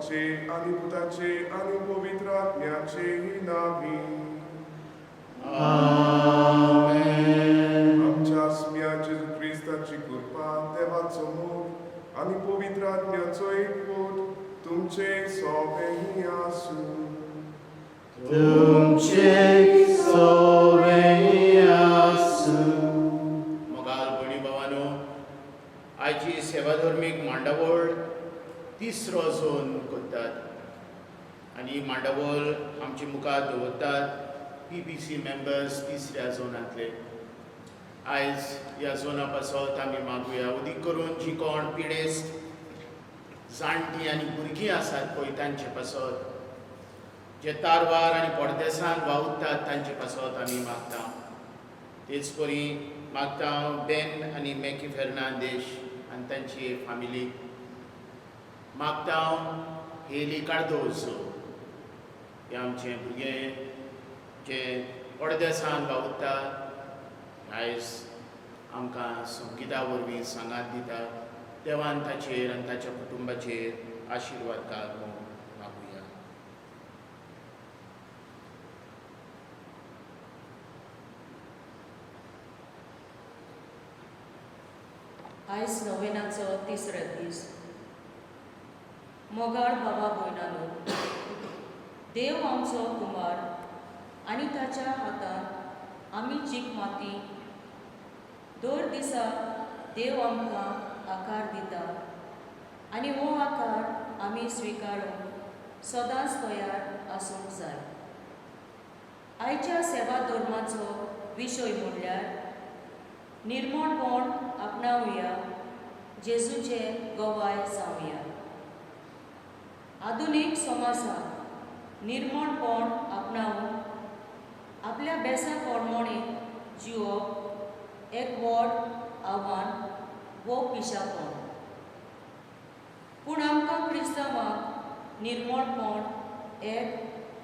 बापाचे आनी पुताचे आनी पवित्र आत्म्याचे नावी. आमेन. आमच्या आसम्या जेजू क्रिस्ताची कृपा, देवाचो मोग आनी पवित्र आत्म्याचो एकवट तुमचे सोबेही आसूं. तुमचे सोवे आसूं. मोगाल भयणी भावानो, आयची सेवाधर्मीक मांडावळ तिसरो झोन करतात आनी ही मांडावळ आमचे मुखार दवरतात पीपीसी मेंबर्स तिसऱ्या झोनांतले. आयज ह्या झोना पासत आमी मागुया, उदीक करून जी कोण पिडेस्त, जाणटीं आनी भुरगीं आसात पळय तांचे पासत, जे तारवार आनी परदेसान वावुरतात तांचे पासत आमी मागता. तेच परी मागता बेन आनी मॅकी फेर्नांदेश आनी तांची फामिली. मागता हेली कार्दोजो, हे आमचें भुरगें जे परदेसान वावुरता, आयज आमकां संगिता वरवीं सांगात दिता. देवान ताचेर आनी ताच्या कुटुंबाचेर आशिर्वाद घाल म्हूण मागुया. आयज नोवेनाचो तिसरो दीस. मोगाळ बाबा भयणानो, देव आमचो कुमार आनी ताच्या हातांत आमी चीक माती. दर दिसा देव आमकां आकार दिता आनी हो आकार आमी स्विकारूंक सदांच तयार आसूंक जाय. आयच्या सेवा धर्माचो विशय म्हणल्यार निर्मळपण आपणावया, जेजूचे गवाय जावया. आधुनीक समाजांत निर्मळपण आपणावन आपल्या बेसा प्रमाणे जिवप एक व्हड आव्हान वो पिशापण. पूण आमकां क्रिस्तांवांक निर्मळपण एक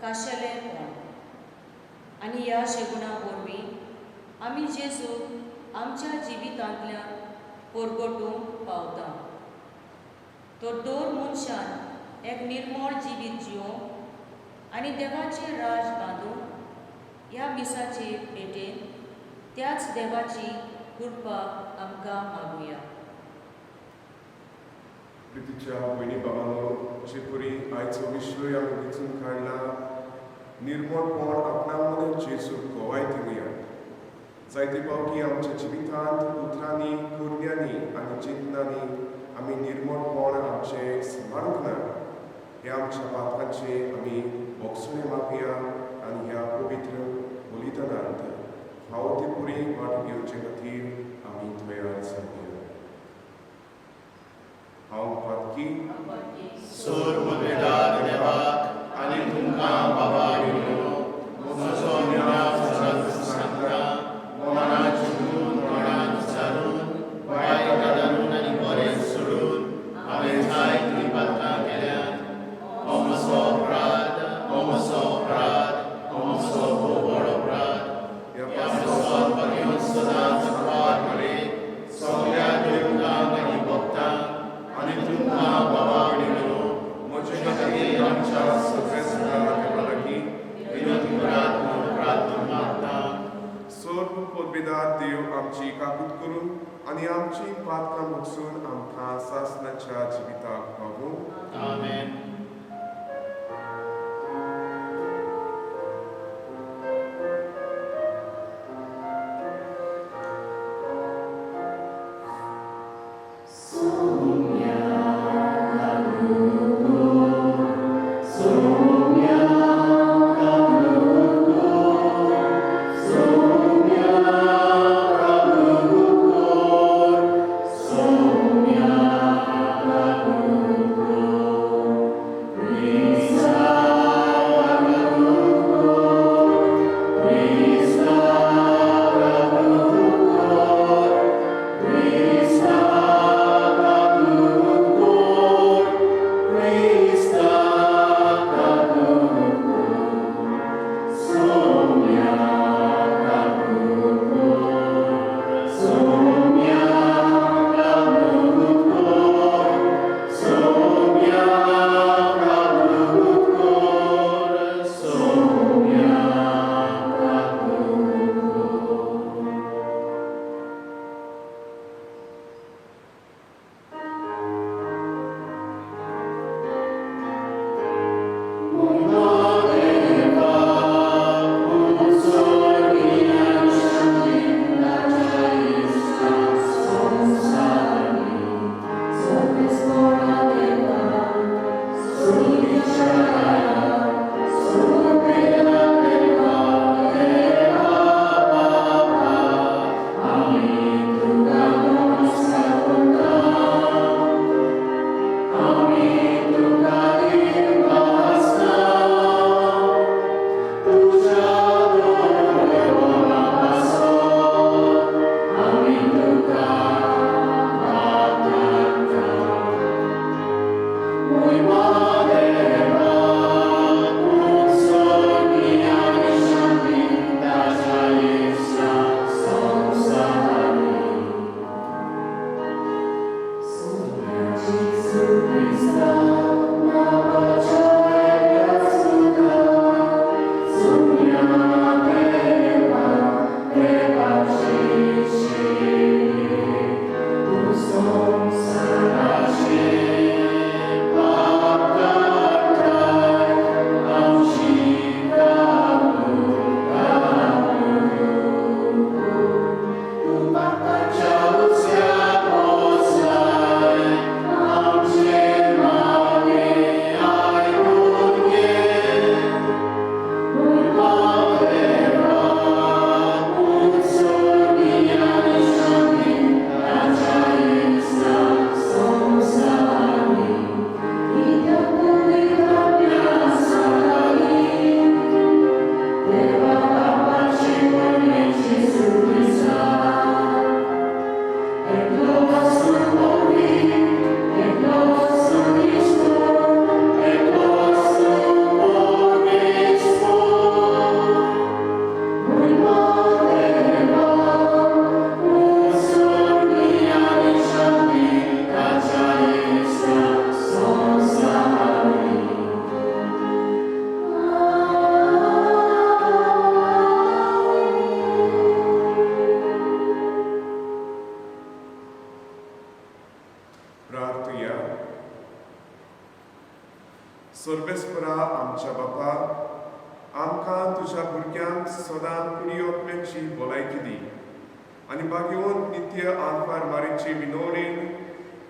खाशेलेंपण आनी ह्या शेगुणा वरवीं आमी जेजूक आमच्या जिवितांतल्यान परगटूंक पावता. तर दर मनशान एक निर्मळ जिवीत जिवंक आनी देवाचें राज बांदूंक ह्या मिसाचे भेटेन त्याच देवाची कृपा आमकां मागुया. प्रितीच्या भयणी बाबांनो, जे परी आयचो विशय आमी विचून काडला, निर्मळपण आपणावन जेजूक गवाय दिवया. जायते फावटी आमच्या जिवितांत उतरांनी, करण्यांनी आनी चिंतनांनी आमी निर्मळपण आमचें सांबाळूंक ना. हे आमच्या पातकांचे आमी भोगसुणे मागया आनी ह्या पवित्र बलिदानांत फावो ती पुरी वाट घेवचे खातीर आमी तयार जावया. हांव पातकी. सोर पदवेदार देवाक आनी तुमकां बाबा भयणीनो, म्हजो गुन्यांव सदांच सांगता. मनान चिंतून, तोंडान उच्चारून, वायट गजालून आनी बरें सोडून हांवें जायतीं पातकां केल्यांत. हो म्हजो अपराध, हो म्हजो अपराध, हो म्हजो भोव व्हड अपराध. ह्या ह्या पासत भगेवन सदांच वार मरे सगळ्या देवतांक आनी भक्तांक आनी तुमकां बाबा भयणीनो, म्हजे खातीर आमच्या सगळ्या देवा लागीं विनंती करात म्हूण प्रार्थना मागता. सर्व पदवेदार देव आमची काकूत करून आनी आमची पातकां भोगसून आमकां सासणाच्या जिविताक पावूं. आमेन. Soumya Prabhu. प्रार्थया. सर्वेस्परा आमच्या बापा, आमकां तुज्या भुरग्यांक सदां कुडी आत्म्याची भलायकी दी आनी भाग्यवंत नित्य आंकवार मारीचे विनवणेन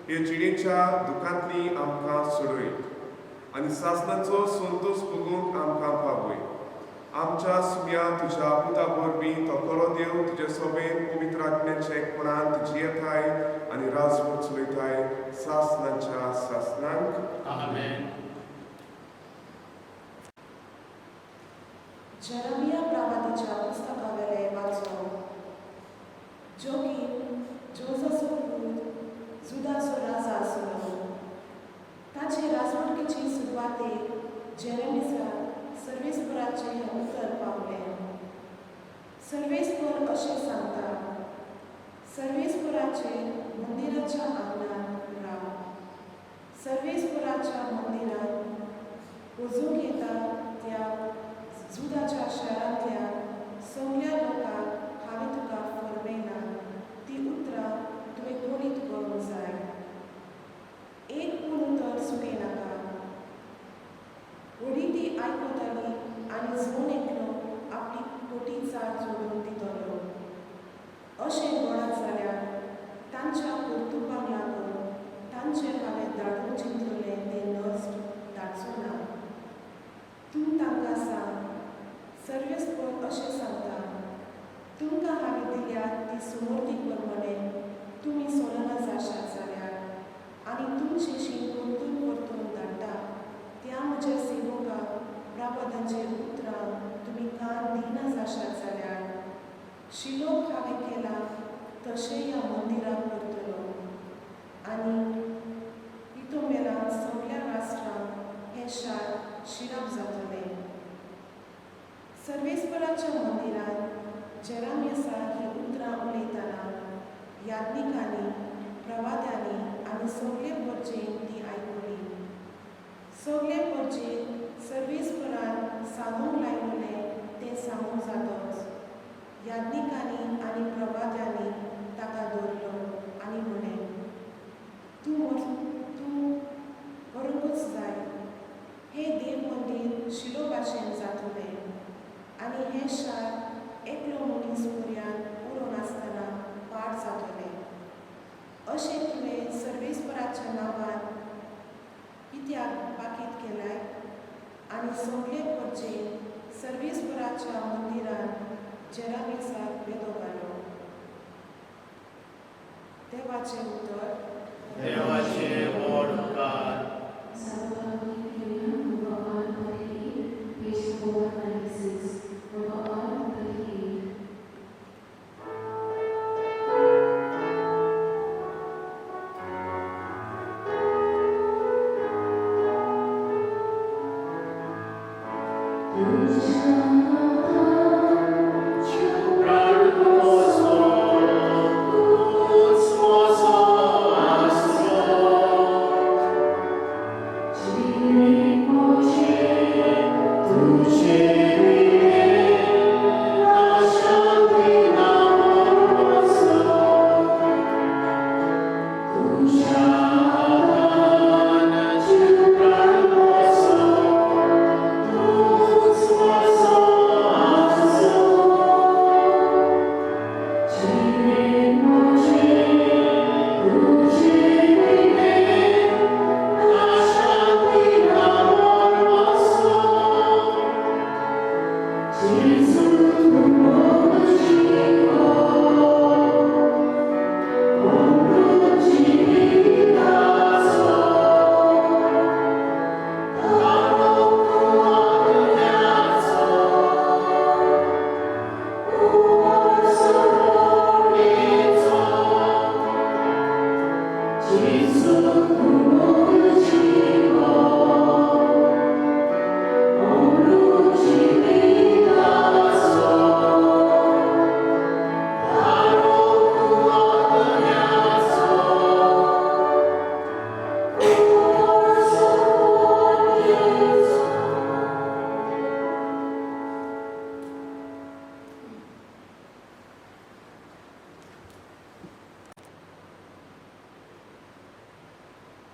हे जिणेच्या दुखांतली आमकां सोडय आनी सासणाचो संतोश भोगूंक आमकां पावय. आमच्या सुम्या तुज्या पुता वरवीं, तो खरो देव, तुज्या सोबेन पवित्र आत्म्याच्या एकपणान जियेताय आनी राजवट चलयताय सासणाच्या सासणांक. आमेन. जेरमिया प्रवादीच्या पुस्तकावेले वाचो. जोगीम जोजाचो पूत जुदाचो राजा आसलो. ताचे राजवटकेची सुरवातेक जेरेमिसाक सर्वेस्पराचें हें उतर पावलें. सर्वेस्पर अशें सांगता, सर्वेस्पराचेर मंदिराच्या आंगणांत राव. सर्वेस्पराच्या मंदिरांत वचूंक येता त्या जुदाच्या शारांतल्या सगल्या लोकांक हांवें तुका फर्मायलां ती उतरां तुवें कोणीत करूंक जाय. एक पूण उतर चुकयनाका. व्हडीं ती आयकताली आनी जण एकलो आपली कोटी चाळ जोडून दितलो. अशें घडत जाल्यार तांच्या कर्तुपांक लागून तांचेर हांवें धाडूंक चिंतलेलें तें नश्ट धाडचो ना. तूं तांकां सांग, सर्वेस्पर अशें सांगता, तुमकां हांवें दिल्या ती सुमूर्ती प्रमाणे तुमी सोलना जाशात जाल्यार आनी तुमचे शीं परतून परतून धाडटा त्या म्हज्या सेवका प्रवादांचेर उतरां तुमी कान दिना जाशात जाल्यार शिलोक हांवें केला तशें ह्या मंदिराक करतलो आनी इतोमेलान सगल्या राष्ट्रांक हें शार शिरप जातलें. सर्वेस्पराच्या मंदिरांत जेरामियसा ही उतरां उलयतना याज्ञिकांनी, प्रवाद्यांनी आनी सगले परजेन ती आयकली. सगले परजेन सर्वेस्परान सांगूंक लायिल्लें तें सांगूंक जातच याज्ञिकांनी आनी प्रवाद्यांनी ताका धरलो आनी म्हणलें, तूं मरूंकूच जाय. हें देव मंदीर शिलो भाशेन जातलें आनी हें शार एकलो मनीस पर्यान उरोन आसतना पाड जातलें. अशें तुवें सर्वेस्पराच्या नांवान कित्याक बाकीत केलाय? आनी सगले परजेन सर्वेस्पराच्या मंदिरांत जेरामिसाक वेदो घालो. देवाचें उतर. देवाचे व्हड उपकार. Psalm 138, page 496, number 138. प्राण म्हजो तूंच म्हजो आसरो. तुजे विणें शांती ना म्हजो. तुज्या हातान जीव प्राण म्हजो तूंच.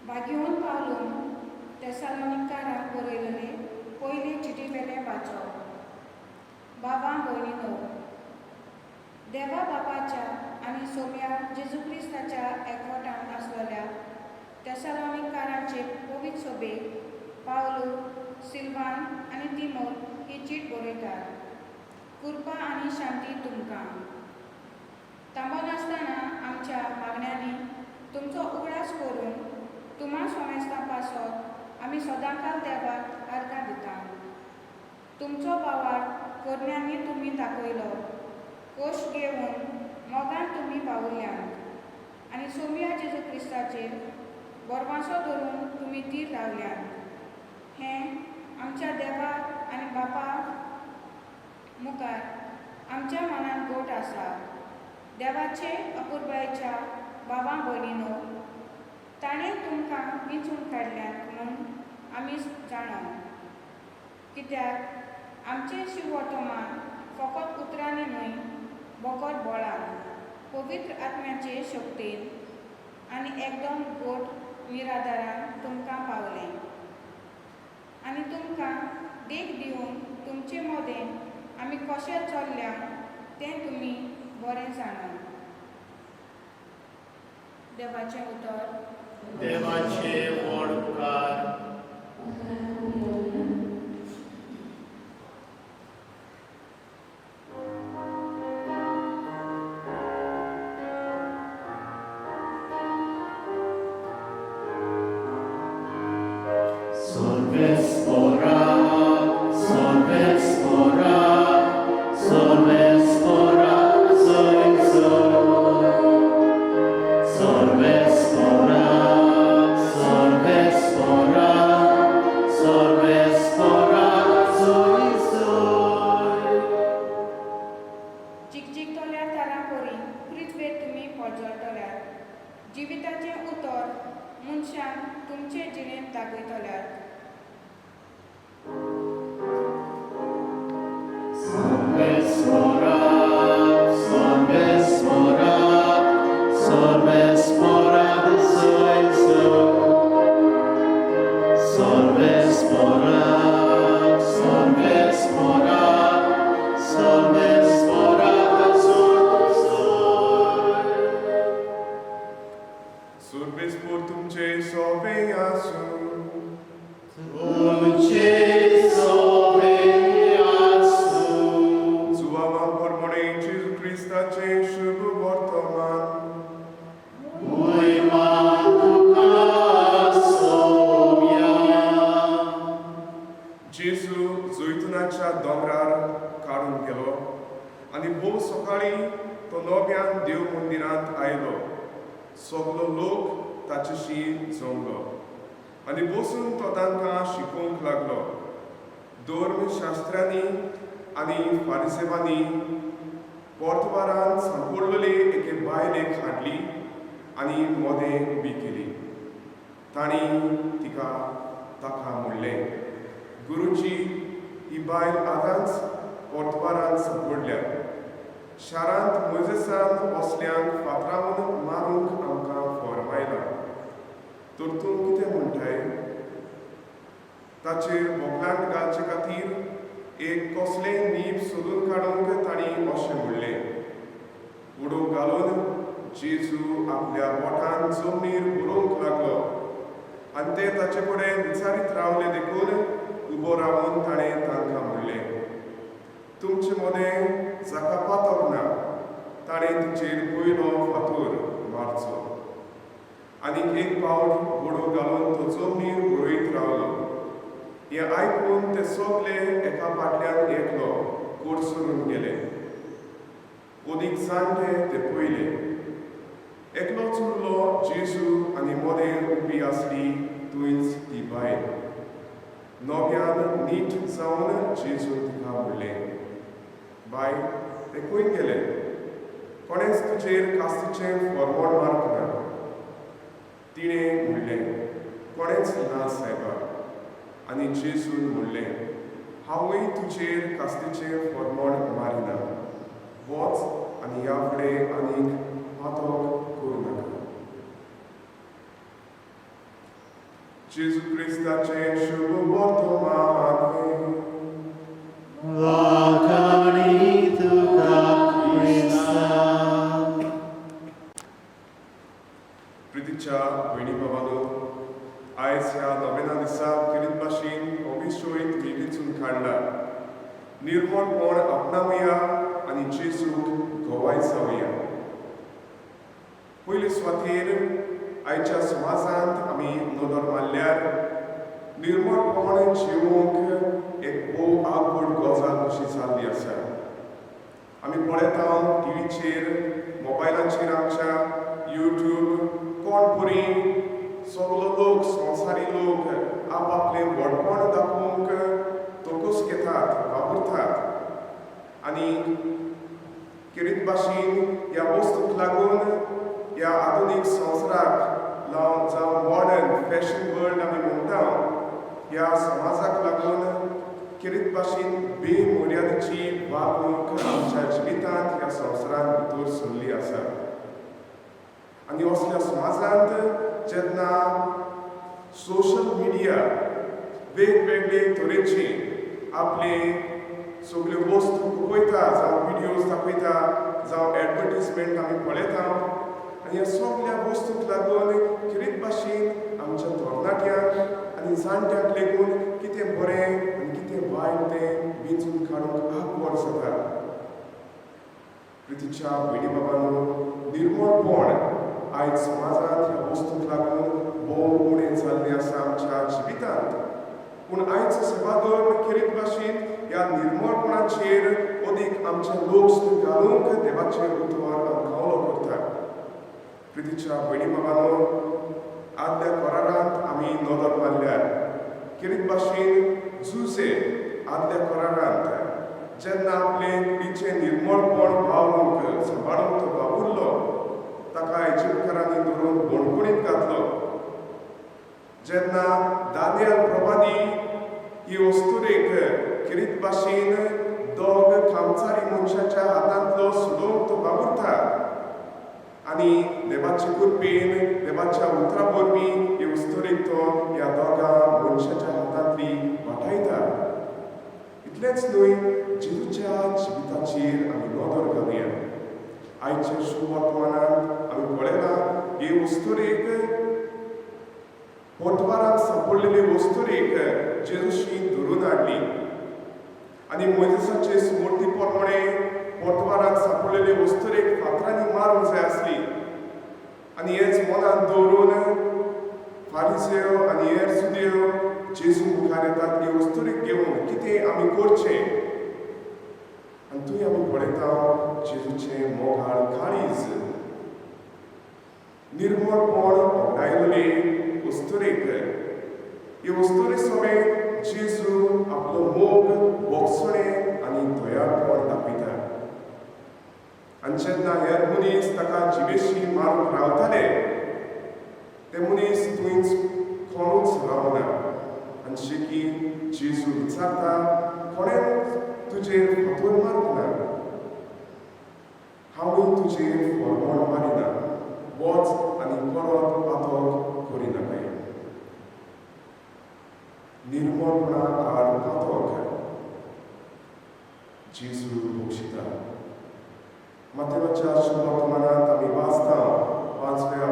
भाग्यवंत पावलून तेसालोनिकाराक बरयलेले पयले चिटी वेलें वाचप. बाबा भयणीनो, देवा बापाच्या आनी सोम्या जेजू क्रिस्ताच्या एकवटान आसलेल्या तेसालोनिकारांचे पवित्र सोबेक पावलू, सिल्वान आनी तिमोर ही चीट बरयतात. कृपा आनी शांती तुमकां. थांबनासतना आमच्या मागण्यांनी तुमचो उगडास करून तुमा सोमेस्तां पासत आमी सदांकाल देवाक अर्गां दिता. तुमचो भावार्थ करण्यांनी तुमी दाखयलो, कोश घेवन मोगान तुमी वावुरल्यात आनी सोमया जेजू क्रिस्ताचेर बोरवासो धरून तुमी तीर रावल्यात. हें आमच्या देवा आनी बापा मुखार आमच्या मनांत गोट आसा. देवाचे अपुरबायेच्या बाबा भयणीनो, ताणें तुमकां विंचून काडल्यात म्हूण आमी जाणा, कित्याक आमचें शिववर्तमान फकत उतरांनी न्हय बगर बळान, पवित्र आत्म्याचे शक्तीन आनी एकदम गोट निराधारान तुमकां पावलें. आनी तुमकां देख दिवन तुमचे मदें आमी कशें चल्ल्या तें तुमी बरें जाणा. देवाचें उतर. देवाचे व्हड उपकार. Solves ora, solves ora, solves ora, sol sol. Solves ora, solves ora, solves ora, sol sol. चिकचिकतल्या तारां परी पृथ्वेर तुमी पर्जळटल्यात. जिविताचें उतर मनशान तुमचे जिणेंत दाखयतल्यात. Solves ora, solves ora, solves ora, sol sol. Solves ora, solves ora, solves ora, sol sol. सुरबेसपूर तुमचे सोबे आसूं. तुमचे सोबे आसूं. जुवावा परमणे जेजू क्रिस्ताचें शुभ वर्तमान. महिमा तुका सोम्या. जेजू जैतुनाच्या दोंगरार काडून गेलो आनी भोव सकाळीं तो नव्यान देव मंदिरांत आयलो. सगलो लोक ताचेशी जमलो आनी बसून तो तांकां शिकोवंक लागलो. धर्मशास्त्र्यांनी आनी फारिसेवांनी पोर्तवारान सांपडलेले एके बायलेक हाडली आनी मोदें उबी केली. तांणी तिका ताका म्हणलें, गुरुजी, ही बायल आतांच पोर्तवारान सांपडल्या. शारांत मोजेसान असल्यांक फातरावन मारूंक आमकां फॉर्मायलां, तर तूं कितें म्हणटाय? ताचेर बोगलांट घालचे खातीर एक कसलेंय नीब सोदून काडूंक तांणी अशें म्हणलें. उडोव घालून जेजू आपल्या बोटान जमनीर बरोवंक लागलो आनी ते ताचे कडेन विचारीत रावले देखून उबो रावन ताणें तांकां म्हणलें, तुमचे मदें जाका पातक ना ताणें तिचेर पयलो फातोर मारचो. आनीक एक पावट बडोव घालून तो जमनीर बरयत रावलो. हें आयकून ते सगले एका फाटल्यान एकलो कोडसरून गेले. अदीक जाणटे ते पयले. एकलोच उरलो जेजू आनी मदें उबी आसली थंयच ती बायल. नव्यान नीट जावन जेजून तिका म्हणलें, बाय, ते खंय गेले? कोणेंच तुजेर कास्तीचें फॉर्मोण मारूंक ना? तिणें म्हणलें, कोणेंच ना सायबा. आनी जेजून म्हणलें, हांवूय तुजेर कास्तीचें फॉर्मोण मारिना. वच आनी ह्या फुडें आनीक पातक करूं नाका. जेजू क्रिस्ताचें शुभ वर्तमान हें. वाखाणी तुका क्रिस्ता. प्रितीच्या भयणी बाबानो, आयज ह्या नोवेना दिसा खेरीत भाशेन अविश्वयत विवेचून काडला निर्मळपण आपणावया आनी जेजूक गवाय जावया. पयले सुवातेर आयच्या समाजांत आमी नदर मारल्यार निर्मळपण जिवंक एक भोव आवड गजाल कशी जाल्ली आसा. आमी पळयता टिवीचेर, मोबायलाचेर, आमच्या युट्यूब, कोण परी सगलो लोक, संवसारी लोक आपआपलें व्हडपण दाखोवंक तोकूस घेतात, वापरतात आनी खेरीत भाशेन ह्या वस्तूक लागून ह्या आधुनीक संवसाराक लावन जावं मॉडर्न फॅशन वर्ल्ड आमी म्हणटा, ह्या समाजाक लागून खेरीत भाशेन बेमर्यादेची वागणूक आमच्या जिवितांत ह्या संवसारांत भितर सरली आसा. आनी असल्या समाजांत जेन्ना सोशल मिडिया वेगवेगळे तरेचे आपले सगल्यो वस्तू पळयता, जावं विडियोज दाखयता, जावं एडवर्टीजमेंट आमी पळयता आनी ह्या सगल्या वस्तूक लागून खेरीत भाशेन आमच्या तरणाट्यांक आनी जाणट्यांक लेगून कितें बरें आनी कितें वायट तें वेंचून काडूंक आकवाड जाता. प्रितीच्या भयणी बाबांनो, निर्मळपण आयज समाजांत ह्या वस्तूक लागून भोव उणें जाल्लें आसा आमच्या जिवितांत. पूण आयज सेवाधर्म खेरीत भाशेन ह्या निर्मळपणाचेर अदीक आमचे लोक घालूंक देवाचें उतर आमकां उलो करता. प्रितीच्या भयणी बाबांनो, आदल्या करारांत आमी नदर मारल्यार खेरीत भाशेन जुजे आदल्या करारांत जेन्ना आपले कुडीचें निर्मळपण वावरूंक सांबाळूंक तो वावुरलो, ताका इजिप्तकारांनी धरून बणकुणीत घातलो. जेन्ना दानियल प्रवादी ही अस्तुरेक खेरीत भाशेन दोग कामचारी मनशाच्या हातांतलो सोडोवंक तो वावुरता आनी देवाचे कृपेन, देवाच्या उतरा वरवीं हे अस्तुरेक तो ह्या दोगां मनशाच्या हातांतली वाटायता. इतलेंच न्हय, जेजूच्या जिविताचेर आमी नदर घालया. आयच्या शुभ वर्तमानांत आमी पळयलां, हे अस्तुरेक, पोटवाराक सांपडलेले अस्तुरेक जेजूशी धरून हाडली आनी मोयजेसाचे स्मृती प्रमाणे पोटवाराक सांपडलेले अस्तुरेक फातरांनी मारूंक जाय आसली. आनी हेच मनांत दवरून फारिसेव आनी हेर जुदेव जेजू मुखार येतात हे अस्तुरेक घेवन, कितें आमी करचें? आनी थंय आमी पळयता जेजूचें मोगाळ काळीज. निर्मळपण होगडायलेले अस्तुरेक, हे अस्तुरे समेत जेजू आपलो मोग, भोगसणें आनी दयाळपण दाखयता. आनी जेन्ना हेर मनीस ताका जिवेशी मारूंक रावताले, ते मनीस थंयच कोणूच रावना आनी शेकी जेजू विचारता, कोणें तुजेर फातर मारूंक ना? हांवूय तुजेर फॉर्मोण मारिना. वच आनी परत पातक करिनाकाय. निर्मळपणा आड पातक जेजू बक्षिता. मातेवाच्या शुभवर्तमानांत आमी वाचता, पांचव्या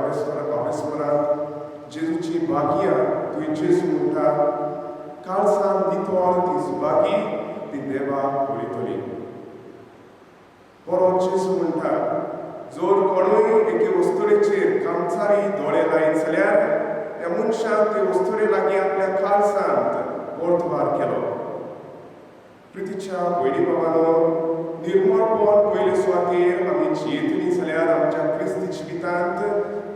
अवेस्परांत जेजूची बागियां. थंय जेजू म्हणटा, काळजान नितळ ती सुबागी, ती देवाक पळयतली. परत जेजू म्हणटा, जर कोणूय एके वस्तुरेचेर कामचारी दोळे लायत जाल्यार त्या मनशान ते वस्तुरे लागीं आपल्या काळजांत पोर्तवार केलो. प्रितीच्या भयणी बाबानो, निर्मळपण पयले सुवातेर आमी जियेतली जाल्यार आमच्या क्रिस्ती जिवितांत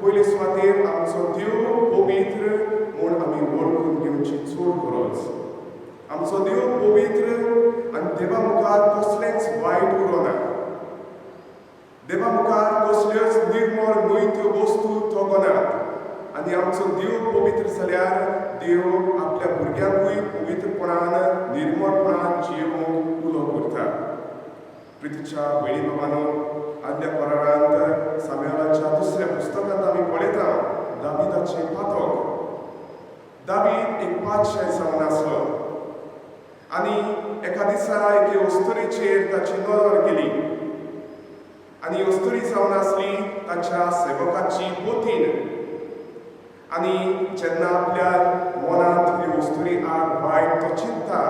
पयले सुवातेर आमचो देव पवित्र म्हूण आमी वळखून घेवची चड गरज. आमचो देव पवित्र आनी देवा मुखार कसलेंच वायट उरोना. देवा मुखार कसल्योच निर्मळ न्हय त्यो वस्तू तगनात. आनी आमचो देव पवित्र जाल्यार देव आपल्या भुरग्यांकूय पवित्रपणान, निर्मळपणान जियोवंक उलो करता. प्रितीच्या भयणी बाबानो, आदल्या करारांत साम्यालाच्या दुसऱ्या पुस्तकांत आमी पळयता दाविदाचें पातक. दावीद एक पातशाय जावन आसलो आनी एका दिसा एके अस्तुरेचेर ताची नदर गेली आनी अस्तुरी जावन आसली ताच्या सेवकाची पोतीन. आनी जेन्ना आपल्या मनांत ही अस्तुरी आड वायट तो चिंता,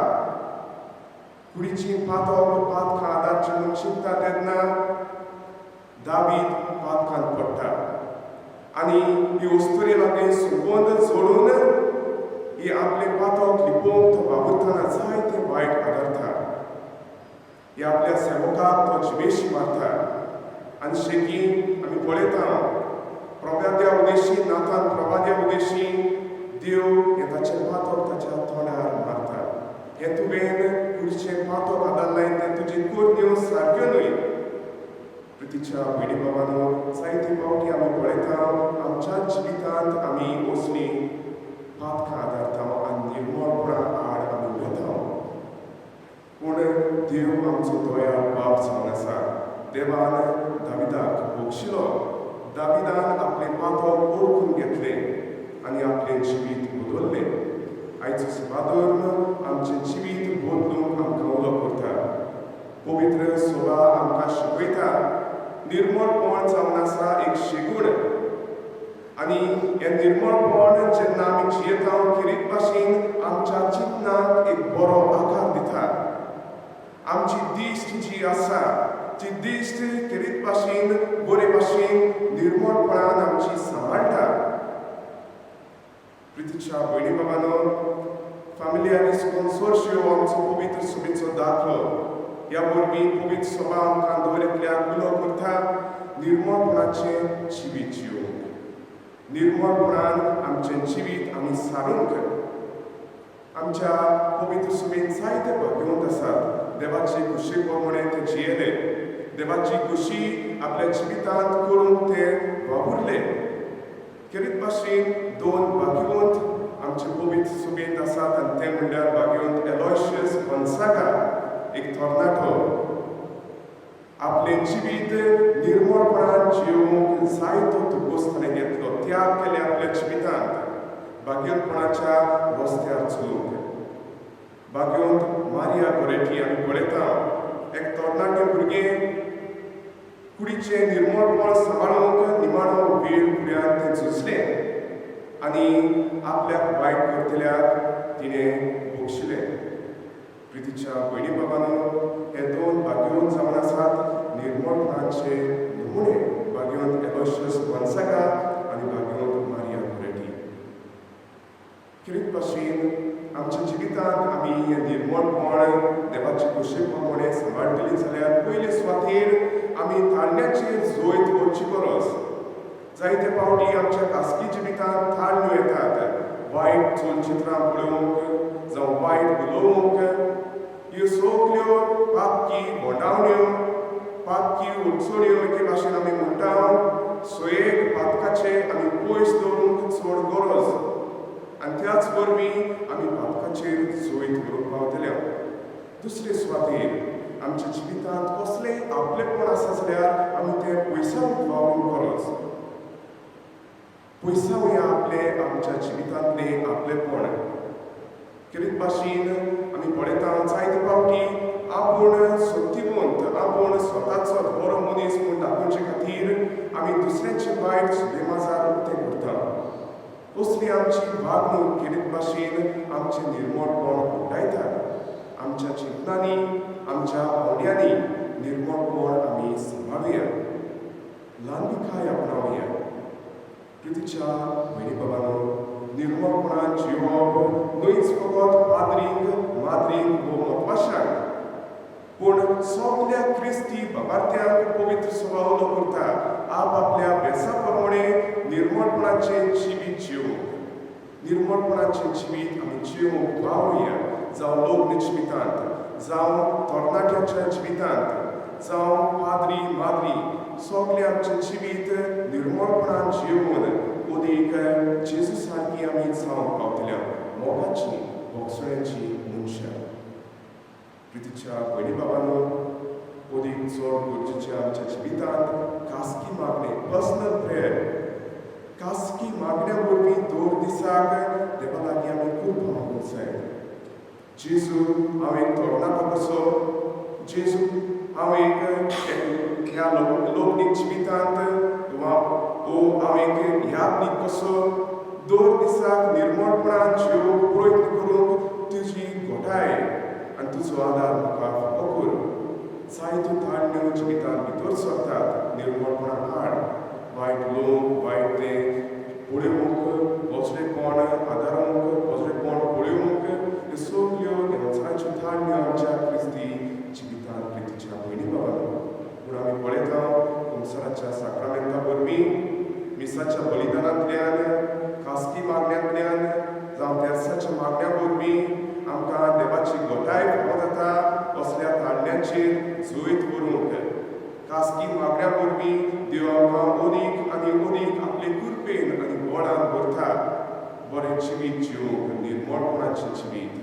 कुडीची पातक पातकां आदारची म्हूण चिंता, तेन्ना दावीद पातकांत पडटा आनी ही अस्तुरी लागीं सुगंध जोडून ही आपले पातक लिपोवंक तो वावुरतना जायते वायट आदारता. ही आपल्या सेवकाक तो जिवेशी मारता. आनी शेकी आमी पळयता प्रभाद्या उदेशी नातान प्रभाद्या उदेशी देव हें ताचें पातक ताच्या तोंडार मारता. हें तुवें कुडीचें पातक आदारलाय तें तुजी करण्यो सारक्यो न्हय. प्रितीच्या भयणी बाबानो, जायते फावटी आमी पळयता आमच्या जिवितांत आमी असली पातकां आदारता आनी निर्मळपणा आड आमी उलयता. पूण देव आमचो दयाळ बाप जावन आसा. देवान दाविदाक बक्षिलो. दाविदान आपलें पातक ओळखून घेतलें आनी आपलें जिवीत बदललें. आयचो सेवाधर्म आमचें जिवीत बदलूंक आमकां उलो करता. पवित्र सभा आमकां शिकयता निर्मळपण जावन आसा एक शेगूण. आनी हें निर्मळपण जेन्ना आमी जियेता खेरीत भाशेन आमच्या चिंतनाक एक बरो आकार दिता. आमची दिश्ट जी आसा ती दिश्ट खेरीत भाशेन बरे भाशेन निर्मळपणान आमची सांबाळटा. प्रितीच्या भयणी बाबानो, फामिलियारीस कॉन्सोर्शियो आमचो पवित्र सभेचो दाखलो. ह्या वरवीं पवित्र सभा आमकां दर एकल्याक उलो करता निर्मळपणाचें जिवीत जियोवंक. निर्मळपणान आमचें जिवीत आमी सारूंक. आमच्या पवित्र सभेन जायते भाग्यवंत आसात. देवाची खुशी प्रमाणे ते जियेले, देवाची खुशी आपल्या जिवितांत करूंक ते वावुरले. खेरीत भाशेन दोन भाग्यवंत आमचे पवित्र सभेंत आसात आनी ते म्हणल्यार भाग्यवंत एलोयशियस गोन्सागा, एक तरणाटो, आपलें जिवीत निर्मळपणान जियोवंक जायतो तुकोस ताणें घेतलो, त्याग केले आपल्या जिवितांत भाग्यवंतपणाच्या रस्त्यार चलूंक. भाग्यवंत मारिया गोरेटी आमी पळयता, एक तरणाटें भुरगें कुडीचें निर्मळपण सांबाळूंक निमाणो वेळ फुड्यान तें झुजलें आनी आपल्याक वायट करतल्याक तिणें बक्षिलें. प्रितीच्या भयणी बाबानो, हे दोन भाग्यवंत जावन आसात निर्मळपणाचे नमुने, भाग्यवंत एलोशियस गोन्सागा आनी भाग्यवंत मारिया गोरेटी. खेरीत भाशेन आमच्या जिवितांत आमी हें निर्मळपण देवाचे खुशे प्रमाणे सांबाळटली जाल्यार पयले सुवातेर आमी ताळण्याचेर जैत व्हरची गरज. जायते फावटी आमच्या खासगी जिवितांत ताळण्यो येतात, वायट चलचित्रां पळोवंक जावं वायट उलोवंक. ह्यो सगल्यो पापकी गोंडावण्यो, पापकी अडचण्यो एके भाशेन आमी म्हणटा सोयेक पातकाचे आमी पयस दवरूंक चड गरज आनी त्याच वरवीं आमी पातकाचेर जैत व्हरूंक पावतले. दुसरे सुवातेर आमच्या जिवितांत कसलेंय आपलेपण आसा जाल्यार आमी तें पयसावंक वावरूंक गरज. पयसावया आपलें आमच्या जिवितांतलें आपलेपण. खेरीत भाशेन आमी पळयता जायते फावटी आपूण सक्तिवंत, आपूण स्वताचो बरो मनीस म्हूण दाखोवचे खातीर आमी दुसऱ्याचे वायट सुदेमाजार उक्तें करता. असली आमची वागणूक खेरीत भाशेन आमचें निर्मळपण उक्तायता. आमच्या चिंतनांनी, आमच्या पावंड्यांनी निर्मळपण आमी सांबाळुया, ल्हानविकाय आपणावया. प्रितीच्या भयणी बाबानो, निर्मळपणान जियोवप न्हयच फकत पाद्रींक, माद्रींक वो मोतवाशांक, पूण सगल्या क्रिस्ती बाबार्थ्यांक पवित्र सभा उलो करता आप आपल्या बेसा प्रमाणे निर्मळपणाचें जिवीत जियोवंक. निर्मळपणाचें जिवीत आमी जियोवंक वावरुया, जावं लग्न जिवितांत, जावं तरणाट्याच्या जिवितांत, जावं पाद्री माद्री, सगळें आमचें जिवीत निर्मळपणान जियोवन अदीक जेजू सारकी आमी जावंक पावतल्या, मोगाची भोगसण्याची मनशां. प्रितीच्या भयणी बाबानो, अदीक चड गरजेचें आमच्या जिवितांत खासगी मागणें, पर्सनल प्रेयर, खासगी मागण्या वरवीं दर दिसाक देवा लागीं आमी कृपा मागूंक जाय. जेजू हांव एक तरणाटो कसो, जेजू हांव एक ह्या लोकनीक जिवितांत वा ओ हांव एक ह्या कसो दर दिसाक निर्मळपणान जिवंक प्रयत्न करूंक तुजी घोटाय आनी तुजो आदार म्हाका फावो कर. जायत्यो ताळण्यो जिवितांत भितर सरतात निर्मळपणान हाड, वायट लोक वायट ते पळोवंक, पोजडेपण आदारूंक, पोजडेपण पळोवंक, ह्यो सगल्यो संवसाराच्यो ताळण्यो आमच्या क्रिस्ती जिवितांत प्रितीच्या भयणी बाबांनो. पूण आमी पळयता संवसाराच्या साक्रामेंता वरवीं, मिसाच्या बलिदानांतल्यान, खासगी मागण्यांतल्यान जावं तेर्साच्या मागण्या वरवीं आमकां देवाची घटाय फावो जाता असल्या ताळण्यांचेर जैत व्हरूंक. खासगी मागण्या वरवीं देव आमकां अदीक आनी अदीक आपले कृपेन आनी बळान भरता बरें जिवीत जिवंक, निर्मळपणाचें जिवीत.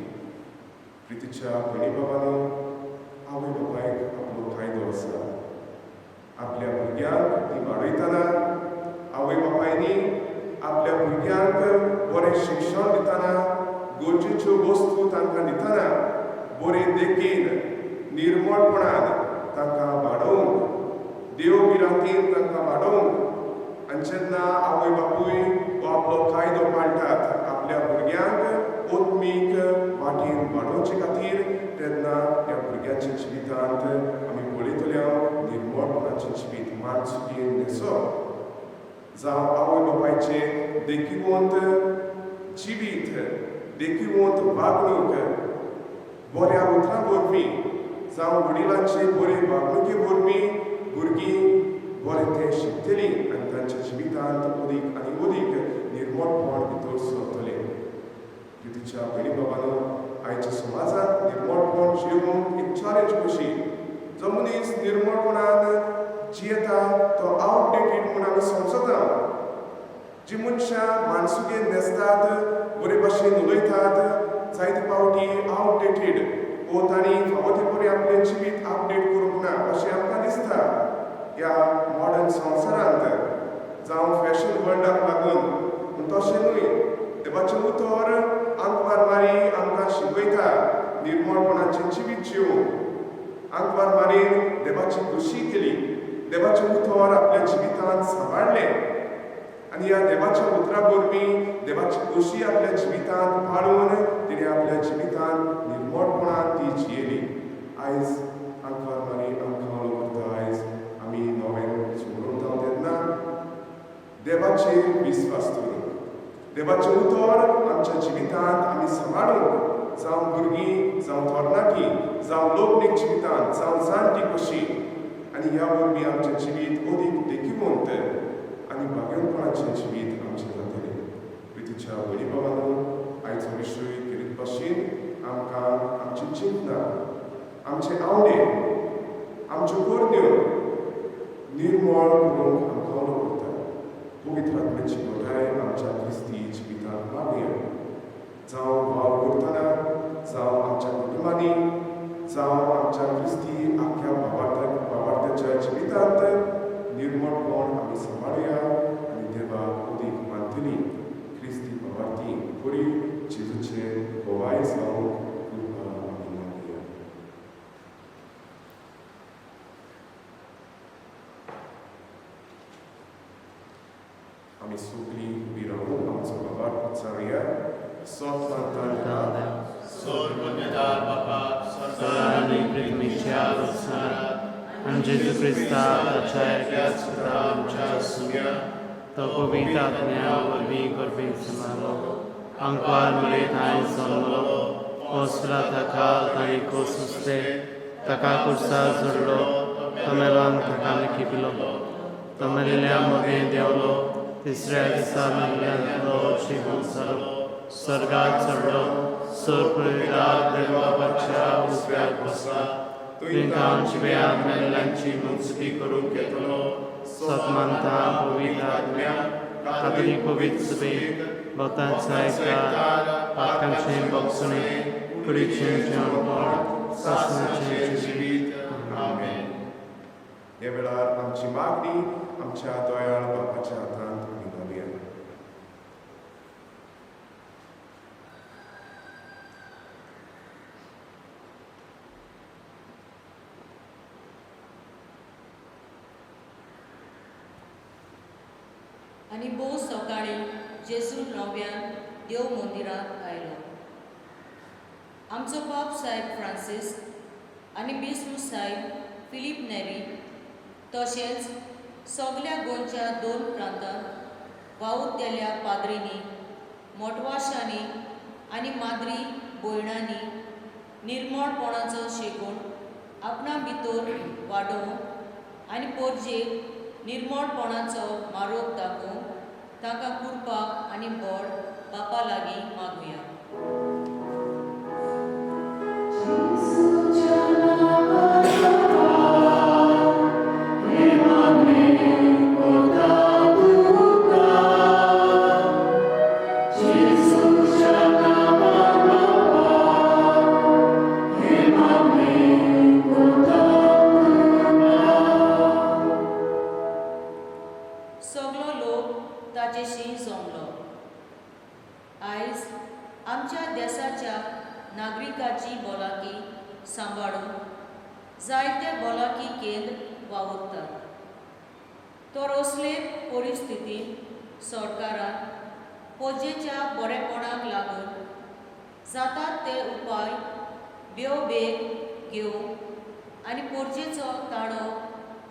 प्रितीच्या भयणी बाबांनो, आवय बापायक आपलो कायदो आसा. आपल्या भुरग्यांक ती वाडयतना आवय बापायनी आपल्या भुरग्यांक बरें शिक्षण दितना, गरजेच्यो वस्तू तांकां दितना बरे देखीन निर्मळपणान तांकां वाडोवंक, देव भिरांतीन तांकां वाडोवंक. आनी जेन्ना आवय बापूय हो आपलो कायदो पाळटात आपल्या भुरग्यांक आत्मीक वाटेन वाडोवचे खातीर, तेन्ना ह्या भुरग्यांच्या जिवितांत आमी पळयतले निर्मळपणाचें जिवीत, मानसुकीन न्हेसप जावं आवय बापायचे देखिवंत जिवीत, देखिवंत वागणूक, बऱ्या उतरां वरवीं जावं वडिलांचे बरे वागणुके वरवीं भुरगीं बरें तें शिकतलीं आनी तांच्या जिवितांत अदीक आनी अदीक निर्मळपण भितर सरतलें. प्रितीच्या भयणी बाबांनो, आयच्या समाजांत निर्मळपण जिवंक एक चॅलेंज कशी. जो मनीस निर्मळपणान जियेता तो आवटडेटेड म्हूण आमी समजता. जी मनशां मानसुकेन न्हेसतात, बरे भाशेन उलयतात, जायते फावटी आवटडेटेड वो तांणी फावो ते बरें आपलें जिवीत अपडेट करूंक ना अशें आमकां दिसता ह्या मॉडर्न संवसारांत जावं फॅशन वर्ल्डाक लागून. पूण तशें न्हय, देवाचें उतर आंकवार मारी आमकां शिकयता निर्मळपणाचें जिवीत जिवंक. आंकवार मारीन देवाची खोशी केली, देवाचें उतर आपल्या जिवितांत सांबाळ्ळें आनी ह्या देवाच्या उतरा वरवीं देवाची खोशी आपल्या जिवितांत पाळून तिणें आपल्या जिवितांत निर्मळपणान ती जियेली. आयज आंकवार मारी आमकां उलो करता. आयज आमी नवें सुमरता तेन्ना देवाचेर विस्वास दवरूंक, देवाचें उतर आमच्या जिवितांत आमी सांबाळूंक, जावं भुरगीं जावं तरणाटीं जावं लोकनीक जिवितांत जावं जाणटी कशी, आनी ह्या वरवीं आमचें जिवीत अदीक देखिवंत आनी भाग्यपणाचें जिवीत आमचें जातलें. प्रितीच्या भयणी बाबांनो, आयचो विशय केरीत भाशेन आमकां आमची चिंतना, आमचे आवडे, आमच्यो करण्यो निर्मळ करूंक आमकां उलो करता. पवित्र आत्म्याची घटाय आमच्या क्रिस्ती जिवितांत मागया. जावं वावर करतना, जावं आमच्या कुटुंबांनी, जावं आमच्या क्रिस्ती आख्या बाबार्थ्याच्या जिवितांत निर्मळपण आमी सांबाळया आनी देवाक अदीक मानतली क्रिस्ती बाबार्थी बरी जेजूचे गोवाय जावंक कृपा आमी मागया. आमी सगळीं उबी रावून आमचो बाबाक विचारुया. आनी पृथ्वीच्या उच्चारात आनी जेजू क्रिस्ता ताच्या एकाच पुता आमच्या सुम्या तो पवित्र आत्म्या वरवीं गर्भेंत समालो, आंकवार मरे थंय जल्मलो, पोसला ताका ताणें खोस उसले, ताका कुर्सार जोडलो, तो मेलोन ताका लिखिपिलो, तो मेल्ल्या मदें देंवलो, तिसऱ्या दिसा मेल्ल्यांतलो जिवंत जालो, स्वर्गात चडलो, सोर देवा बापाच्या उजव्याक बसला, तुंकां जिव्या मेल्ल्यांची मुंचकी करूंक येतलो. सत मानता पवित्र आत्म्या, कातली पवित्र सभेक, भक्तांचा एकता, पातकांचें भोगसणें, कुडीचें जेवणपण, सासणाचें जिवीत. आमेन. ह्या वेळार आमची मागणी आमच्या दयाळ बापाच्या हातांत आमी घालुया. आनी भोव सकाळीं जेजू नव्यान देव मंदिरांत आयलो. आमचो बाब साहेब फ्रांसीस आनी बिस्म साहेब फिलीप नेरी तशेंच सगल्या गोंयच्या दोन प्रांतांत वावुरतल्या पाद्रींनी, मोटवाशांनी आनी माद्री भयणांनी निर्मळपणाचो शेगूण आपणा भितर वाडोवंक आनी पोरजेक निर्मळपणाचो मारोग दाखोवंक तांकां कुरपाक आनी बळ बापा लागीं मागुया. सगलो लोक ताजेशी जमलो. आयज आमच्या देसाच्या नागरिकाची भलायकी सांबाळून जायते भलायकी केंद्र वावुरतात. तर असले परिस्थितींत सरकारान पोजेच्या बरेपणाक लागून जातात ते उपाय बेगोबेग घेवंक आनी पोरजेचो ताळो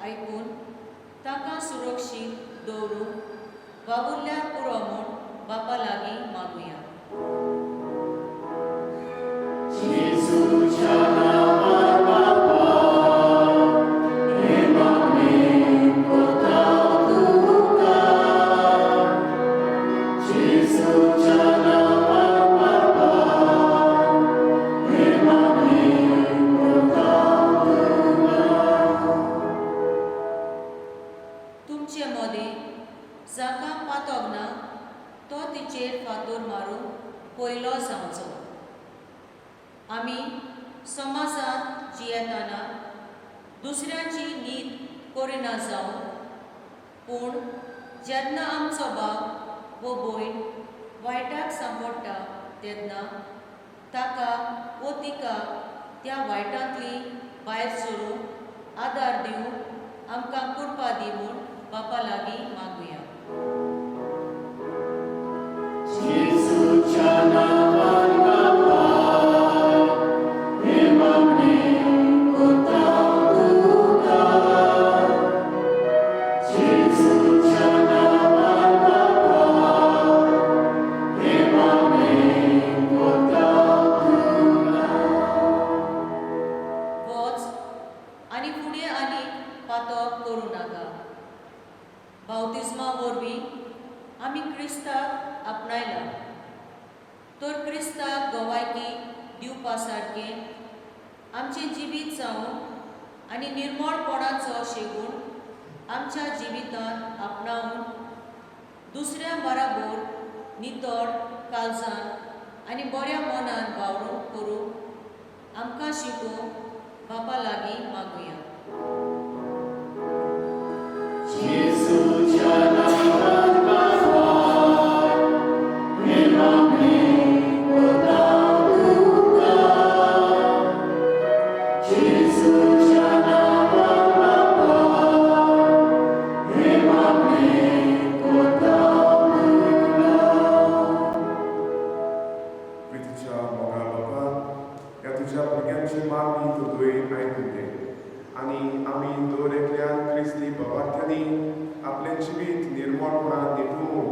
आयकून तांकां सुरक्षीत दवरूंक वावुरल्यार पुरो म्हूण बापा लागीं मागुया. तुमचे मदीं जाका पातोग ना तो तिचेर फातोर मारून पयलो जावचो. आमी समाजांत जियेतना दुसऱ्यांची नीत करिना जावं, पूण जेन्ना आमचो भाव वो भयण वायटाक सांपडटा तेन्ना ताका वो तिका त्या वायटांतली भायर सरूंक आदार दिवंक आमकां कृपा दी म्हूण बापा लागीं मागुया. वच आनी फुडें आनी पातक करूं नाका. बावतिज्मा वरवीं आमी क्रिस्ताक आपणायला तर क्रिस्ताक गवायकी दिवपा सारकें आमचें जिवीत जावं आनी निर्मळपणाचो शेगूण आमच्या जिवितांत आपणावन दुसऱ्या बराबर नितळ काळजान आनी बऱ्या मनान वावरूंक करूंक आमकां शिकोवंक बापा लागीं मागुया. प्रितीच्या मोगा बापा, ह्या तुज्या भुरग्यांची मागणी तूं तुवें आयकून घे आनी आमी दर एकल्यान क्रिस्ती बाबार्थ्यांनी आपलें जिवीत निर्मळपणान निटूंक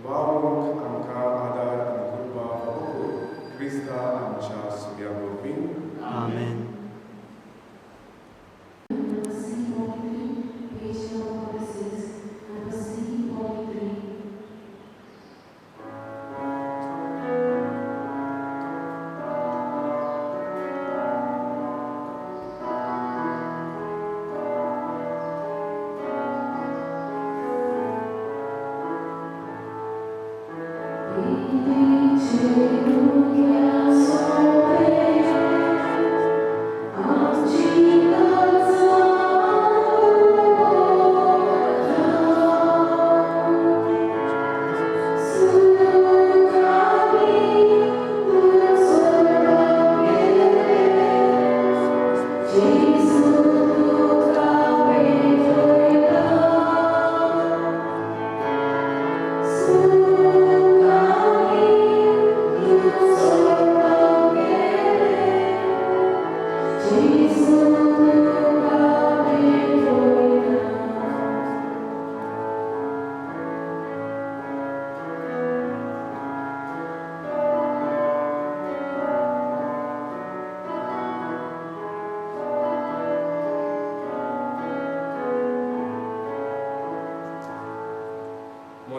वावरूंक आमकां आदार आनी कृपा फावो कर. क्रिस्ता आमच्या सुर्या वरवीं. आमेन. Number C43, page number 46. Number C43.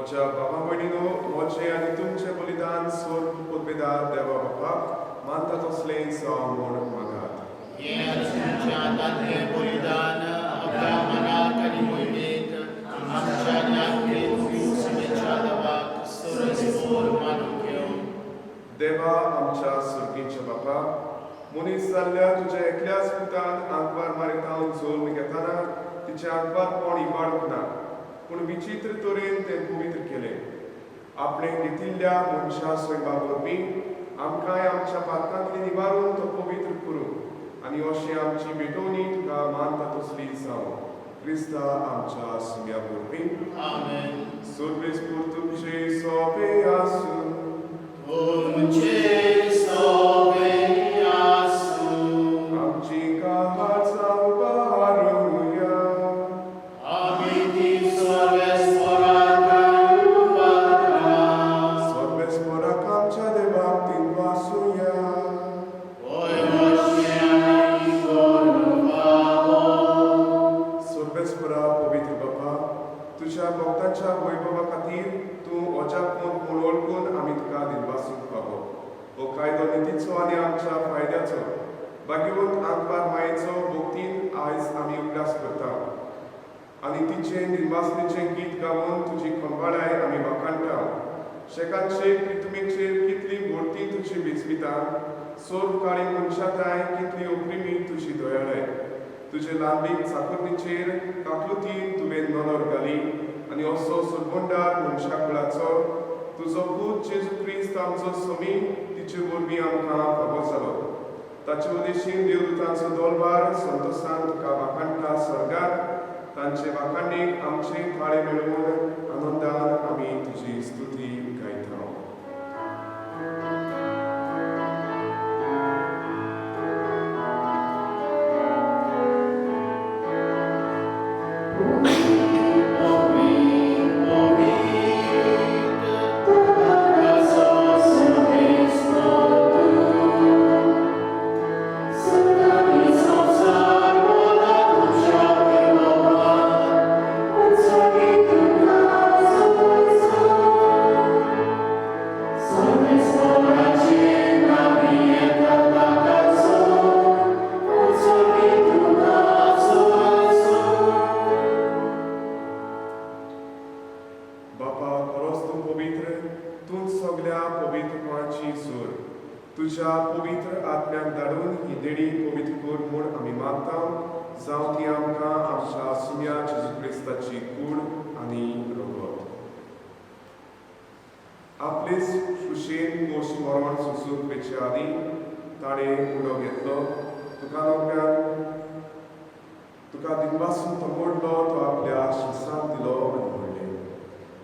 म्हज्या बाबा भयणीनो, म्हजें आनी तुमचें बलिदान स्वर्ग पदवेदार देवा बापाक मानता तसलें जावं म्हूण मागात. हें तुमच्या हातांतलें बलिदान आपल्या मनाक आनी मोहिमेक आमच्या ज्ञानकेत समेच्या देवाक सरस्पोर मानून घेवं. देवा आमच्या सुर्गीच्या बापा, मनीस जाल्ल्या तुज्या एकल्याच पुतान आंकवार मारितावन जल्म घेतना तिचें आंकवारपण इबाडूंक ना, पूण विचित्र तरेन तें पवित्र केलें. आपणें घेतिल्ल्या मनशा सैमा वरवीं आमकांय आमच्या पातकांतली निवारून तो पवित्र करूं आनी अशें आमची भेटवणी तुका मानता तसली जावं, क्रिस्ता आमच्या सुम्या वरवीं. आमेन. सोर्बेस्पूर तुमचे सोबे आसूं. तुमचे सोबे आसूं. आमची काळजां उबारुया. आमी ती सर्वेस्पराक उबारता. सर्वेस्पराक आमच्या देवाक दिनवासुया. होय अशें आनी करूं फावो. सर्वेस्परा पवित्र बापा, तुज्या भक्तांच्या वैभवा खातीर तूं अजापमून म्हूण वळखून आमी तुका दिनवासूंक फावो. हो कायदो नितीचो आनी आमच्या फायद्याचो भाग्यवंत आंकवार मायेचो भक्तीन आयज आमी उगडास करता आनी तिचें दिनवासणेचें गीत गावन तुजी खंबाळाय आमी वाखाणटा. शेकान शेक प्रितुमेचेर कितली भरती तुजी बिजबिता, सोर काळी मनशाताय कितली अप्रिमी तुजी दयाळाय. तुजे लांबीक चाकुरणीचेर काकलुतीन तुवें नदर घाली आनी असो सुरबंडार मनशा कुळाचो तुजो पूत जेजू क्रिस्त आमचो समी तिचे वरवीं आमकां फावो जालो. ताचे उदेशीन देवदूतांचो दोलबार संतोसान तुका वाखाणटा स्वर्गात. तांचे वाखाणीक आमचे थाळे मेळोवन आनंदान आमी तुजी स्तुती गायता. बापा, खरोच तूं पवित्र, तूंच सगल्या पवित्रपणाची जोर. तुज्या पवित्र आत्म्याक धाडून ही देणी पवित्र कर म्हूण आमी मागता, जावं ती आमकां आमच्या सुम्या जेजू क्रिस्ताची कूड आनी रगत. आपलेच सुशेन कोश मरण सोसूंक वेचे आदीं ताणें उडो घेतलो, तुका नोकऱ्यान तुका दिनवासून तो मोडलो, तो आपल्या शिसांक दिलो आनी म्हणलें,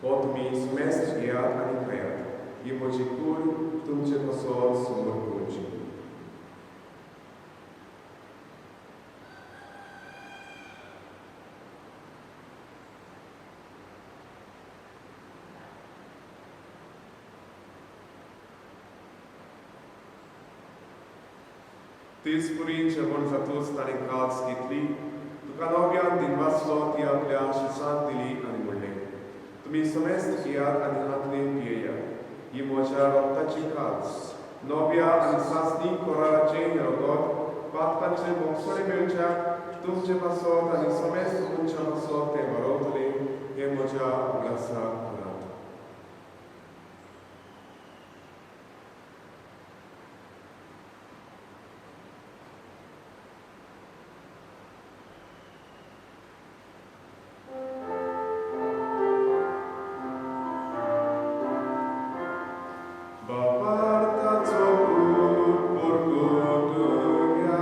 हो तुमी सुमेस्त घेयात आनी खायात, ही म्हजी कूड तुमचे कसो समोर पळोवची. तेच पुरी जेवण जातूच ताणें काज घेतली, तुका नव्यान दिनवासलो, ती आपल्या शिसांक दिली आनी म्हणलें, तुमी समेस्त घेयात आनी हातले पियेयात, ही म्हज्या रक्ताची काज, नव्या आनी सासणी कराराचें हें रगत पातकांचे मोगसणे मेळच्या तुमचे पासत आनी समेस्त मनशां पासत तें बरोवतलें. हें म्हज्या उगडासाक करात. बापार्थाचो पूत पोरगोटुया.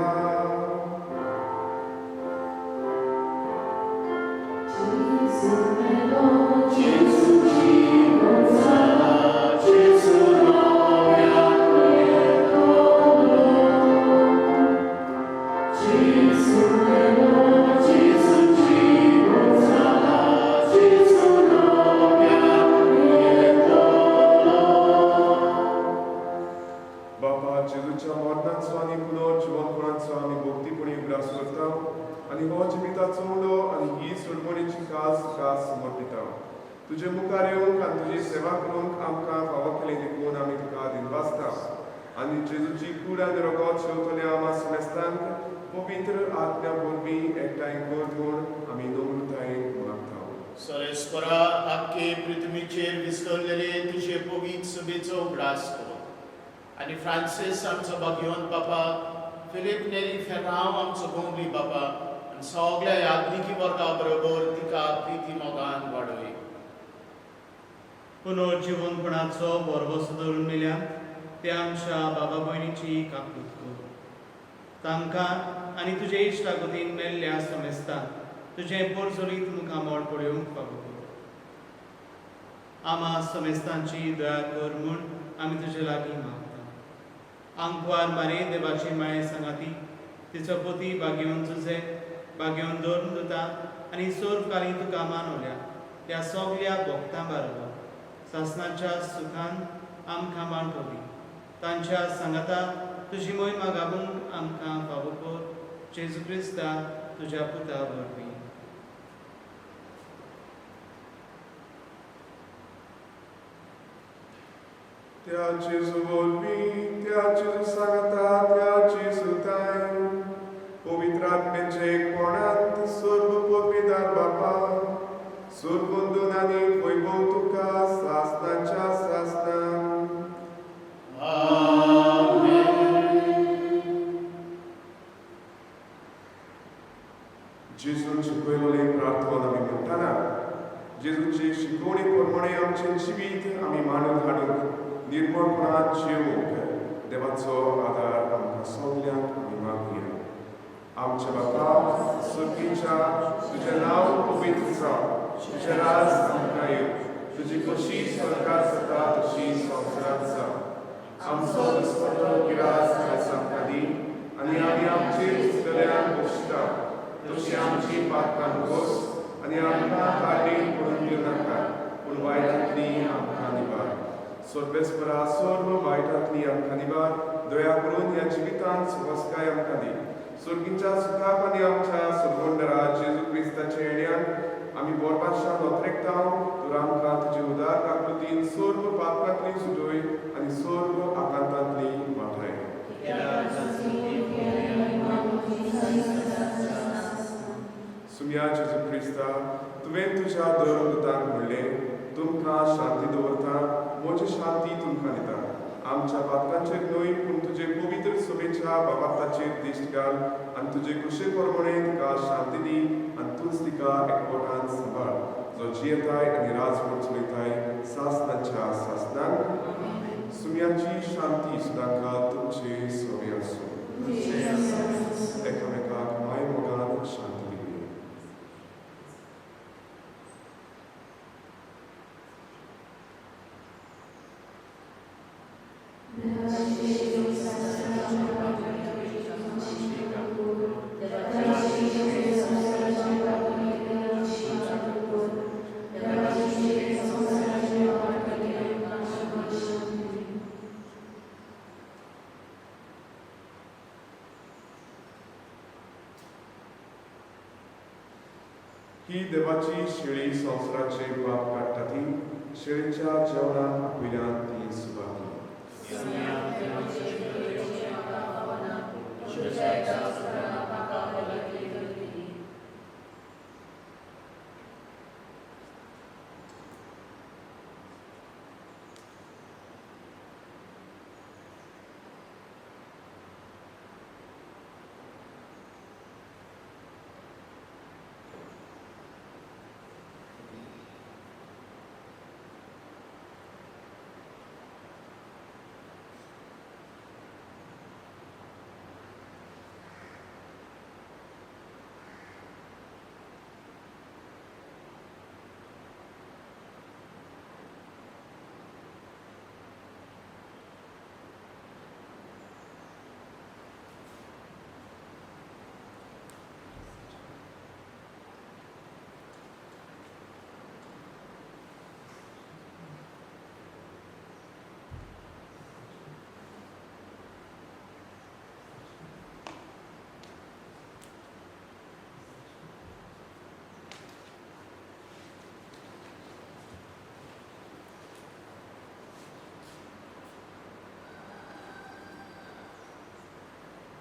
बापा, जेजूच्या मरणाचो आनी पुनर्जिवनपणाचो आमी भक्तीपणी उगडास करता आनी हो जिविताचो उडो आनी ही सोडवणीची काज तुका समर्पिता. तुजे मुखार येवंक आनी तुजी सेवा करूंक आमकां फावो केली देखून आमी तुका दिनवासता आनी जेजूची कूड आनी रगत शेवतल्या आमा समेस्तांक पवित्र आत्म्या वरवीं एकठांय कर म्हूण आमी नम्रतायेन मागता. सरेस्परा, आख्खे पृथ्वीचेर विस्कळलेले तुजे पवित्र सभेचो उगडास कर आनी फ्रांसीस आमचो भाग्यवंत बापा, फिलीप नेरी फेर्रांव आमचो गोंगली बापा आनी सगल्या याज्ञिकी वर्गा बरोबर तिका प्रिती मोगान वाडय. पुनर्जिवनपणाचो भरवसो धरून मेल्या ते आमच्या बाबा भयणीची काकूत कर. तांकां आनी तुजे इश्टागतीन मेल्ल्या समेस्तांक तुजें पोरजोलीत मुखामळ पळोवंक फावो कर. आमा समेस्तांची दया कर म्हूण आमी तुजे लागीं मागता. आंकवार मारे देवाची माये सांगाती तिचो पोती बागेवन तुजें बागेवन दवरून दिता आनी सोर्फ काली तुका मानवल्या त्या सगल्या भोक्तां बरोबर सासणाच्या सुखान आमकां वांटोली. तांच्या सांगाता तुजी मोहिमा गाबूंक आमकां फावो कर, जेजू क्रिस्ता तुज्या पुता वरवीं. त्या जेजू वरवीं, त्या जेजू सांगाता, त्या जेजू ताय पवित्र आत्म्याचे एकपणांत सर्व पदवीदार बापा, सुरबंधून आनी वैभव तुका सासनाच्या सासनां. जेजून शिकयलेली प्रार्थना आमी म्हणटाना जेजूचे शिकवणी प्रमाणे आमचें जिवीत आमी मांडून हाडूंक, निर्मळपणान जिवूंक देवाचो आदार आमकां सगल्यांक आमी मागया. आमच्या बापा सुर्गीच्या, तुजें नांव पवित्र जावं, तुजें राज आमकां येवं, तुजी कशी स्वर्गात जाता तशी संवसारांत जावं. आमचो दिसपट्टो किरास आयज आमकां दी आनी आमी आमचेर चुकल्यांक बसता तशी आमची पातकां खोस आनी आमकां काडीन पडून दिवं नाका, पूण वायटांतली आमकां निवार. सर्वेस्परा, सर्व वायटांतली आमकां निवार. दया करून ह्या जिवितांत सुवासकाय आमकां दी. सर्गीच्या सुखाक आनी आमच्या सर्वंडरा जेजू क्रिस्ताच्या येण्यान आमी बोरपाशा नोत्रेकता. तूं आमकां तुजे उदार आकृतीन सर्व पातकांतली सुटय आनी सर्व आकांतांतली वाठाय. सुम्या जेजू क्रिस्ता, तुवें तुज्या धर्मदूतांक म्हणलें, तुमकां शांती दवरता, म्हजी शांती तुमकां दिता. आमच्या पातकांचेर न्हय पूण तुजे पवित्र सभेच्या बाबाताचेर दिश्ट घाल आनी तुजे कुशे प्रमाणे तिका शांती दी आनी तूंच तिका एकवटान सांबाळ, जो जियेताय आनी राजवट चलयताय सासनाच्या सासनाक. सुम्याची शांती सदांकाळ तुमचे सवे आसूं. एकामेकाक माय मोगान शांती दिवया. ही देवाची शेळी संवसाराचे पाप काडटा ती शेळीच्या जेवणाक आपयल्यान ती सुवाती.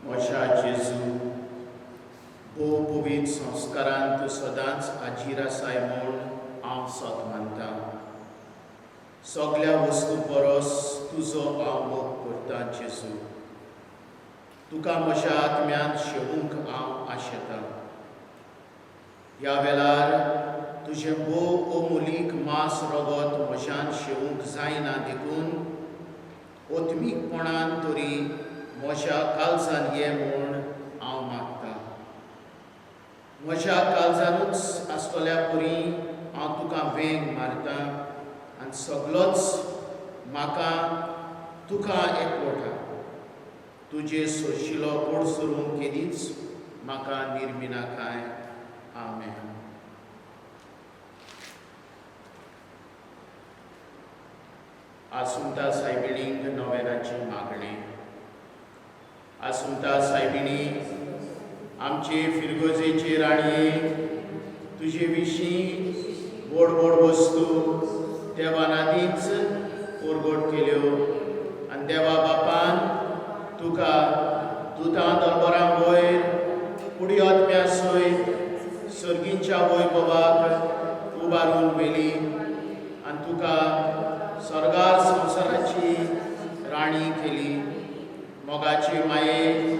म्हज्या जेजू, भोव पवित्र संस्कारान तूं सदांच हाजीर आसाय म्हूण हांव सत मानता. सगल्या वस्तू परस तुजो हांव मोग करता जेजू. तुका म्हज्या आत्म्यान शेवूंक हांव आशेतां. ह्या वेळार तुजें भोव अमोलीक मांस रगत म्हज्यान शेवूंक जायना, देखून ओत्मीकपणान तरी म्हज्या काळजान ये म्हूण हांव मागतां. म्हज्या काळजानूच आसतल्या परी हांव तुका वेंग मारतां आनी सगलोच म्हाका तुका एकवटा. तुजे सोशिलो कोडसरूंक केदींच म्हाका निर्मिनाकाय. आमेन. आसुंता सायबिणींक नोवेनाची मागणें. आसुंता सायबिणी, आमचे फिरगोजेचे राणये, तुजे विशीं व्हड व्हड वस्तू देवान आदींच परगट केल्यो आनी देवा बापान तुका दुतां दरबारां वयर कुडी आत्म्या सयत सर्गींच्या वैभवाक उबारून व्हेली आनी तुका स्वर्गार संवसाराची राणी केली. मोगाची माये,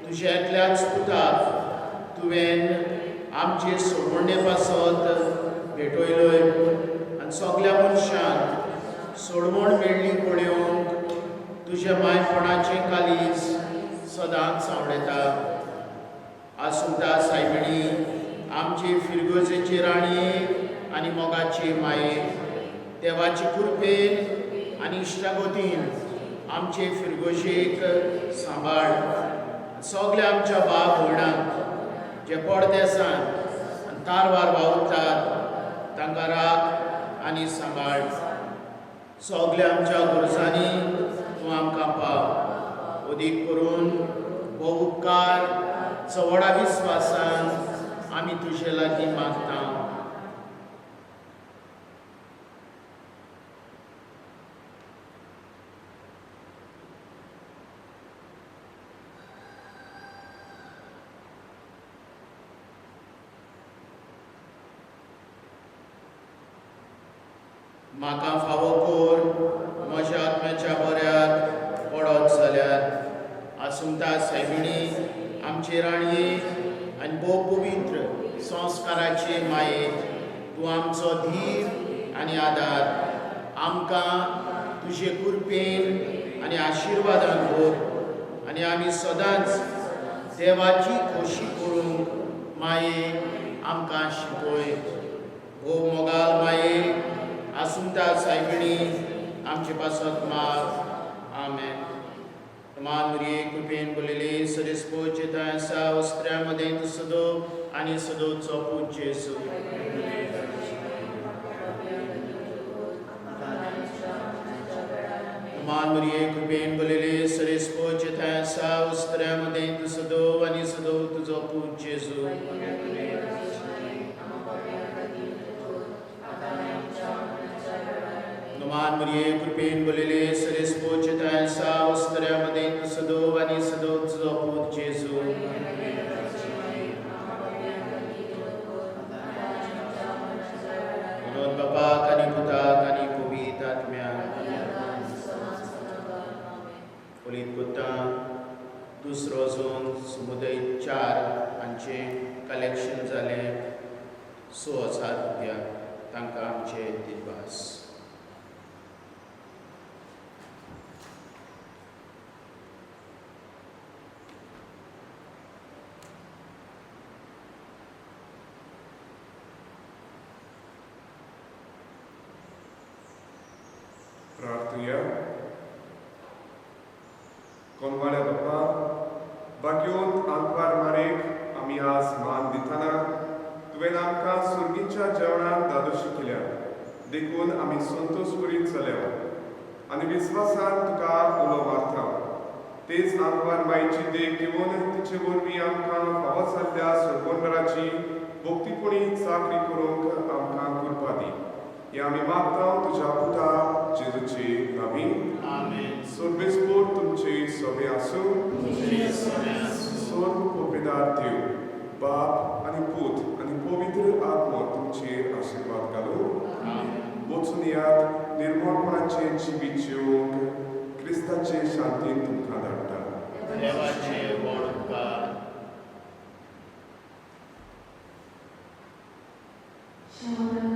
तुज्या एकल्याच पुताक तुवें आमचे सोडवणे पासत भेटयलोय आनी सगल्या मनशांक सोडवण मेळ्ळी पळोवंक तुज्या मायपणाचें कालीज सदांच सांवळेता. आसुंता सायबिणी, आमचे फिरगोजेची राणी आनी मोगाची माये, देवाचे कृपेन आनी इश्टागतीन आमचे फिरगोजेक सांबाळ. सगल्या आमच्या भाव भयणांक जे पडदेसान आनी तारवार वावुरतात तांकां राख आनी सांबाळ. सगल्या आमच्या गरजांनी तूं आमकां पाव. अदीक करून हो उपकार चवडा विस्वासान आमी तुजे लागीं मागता. म्हाका फावो कर म्हज्या आत्म्याच्या बऱ्याक पडत जाल्यार आसुंता सायबिणी, आमचे राणये आनी भोव पवित्र संस्काराचे माये, तूं आमचो धीर आनी आदार. आमकां तुजे कृपेन आनी आशिर्वादान भर आनी आमी सदांच देवाची खोशी करूंक माये आमकां शिकय. भोव मोगाल माये, आसुंता सायबिणी, आमचे पासत माग. आमेन. मान मुरये कृपेन बोलिले सरिस्पोचे आसा वस्त्र्या मदें तूं सदो आनी सदोचो पूत जेजू. मान मुरये कृपेन बोलिले सरिस्पोचे आसा वस्त्र्या मदें तूं सदो आनी सदो तुजो पूत जेजू. मान मुरये कृपेन बोलिले सरिस्पोचे आसा वस्त्र्या मदें तूं सदो आनी सदो तुजो पूत जेजू. विनोद बापाक आनी पुताक आनी पवित्र आत्म्याक. ओलीत कोत्ता दुसरो झोन समुदाय 4 हांचें कलेक्शन जालें 6,000 रुपया. तांकां आमचे दिलभास. प्रार्थुया. कोनवाल्या बापा, भाग्योंत आंकवार मारेक आमी आज मान दितना तुवें आमकां सुर्गीच्या जेवणान दादोशी केल्या, देखून आमी संतोश करीत चल्या आनी विस्वासान तुका उलो मारता. तेच आंकवार मायची देख घेवन तिचे वरवीं आमकां फावो जाल्ल्या सोडवणदाराची भक्तीपणी चाकरी करूंक आमकां कृपा दी. हें आमी मागता तुज्या पुता जेजूचे नांवी. आमेन. सर्वेस्पोर तुमचे सगळे आसूं. तुमचे सगळे. बाप आनी पूत आनी पवित्र आत्मो तुमचेर आशिर्वाद घालूं. वचून यात, निर्मळपणाचें जिवीत जिवंक क्रिस्ताचे शांतीन तुमकां धाडटा. देवाचे व्हड उपकार. Shall